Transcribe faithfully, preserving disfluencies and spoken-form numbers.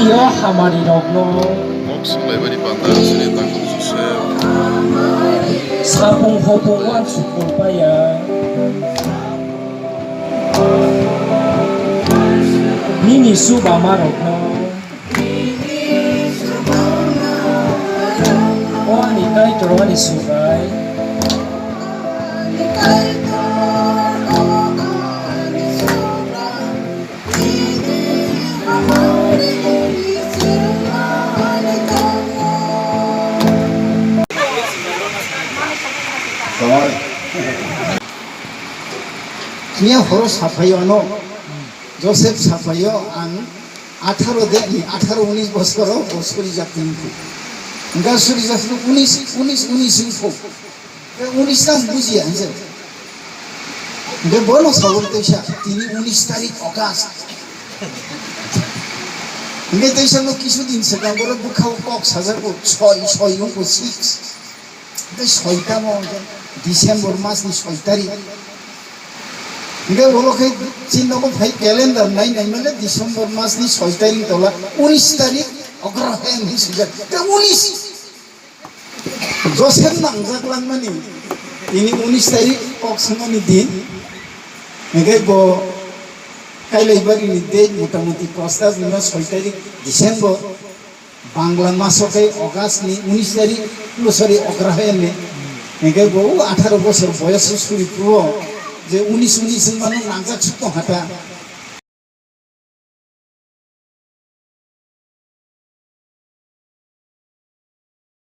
O hamari rokno Kok swnglaibani panda sini tangkung suse. Sapung hopung uansuk paya. Nini subama rokno. O ani Kaitor ani Subrai. Miya horo saphaio ano, Joseph saphaio ang atharo de, atharo unis bosoro bo suri jak tini. Ga suri jak unis, unis, unis info. Unis ta buji ang je. Hingke bono sabo teisa, tini unis tarik August. Hingke teisa no kisu din swkang borok bwkhao kok sajak o, soi, soi wngkho six. Hingke soi tamo hingke December mas ni soi tarik. Hingke oro khe chini nogo phai calendar nai nai male December mas ni soi tarik tola unis tarik Agrohen hinwi swijak. Hingke unis. Joseph nangjak langmani, ini unis tarik kok swngmani din, hingke bo Kailaibari ni date motamuti prostab ni soi tarik December, Bangla maso khe August ni unis tarik, no, sorry, Agrahayan ni, hingke bo atharo bosor boyos suri pro je unis unis wngmano nangjak sukong hata.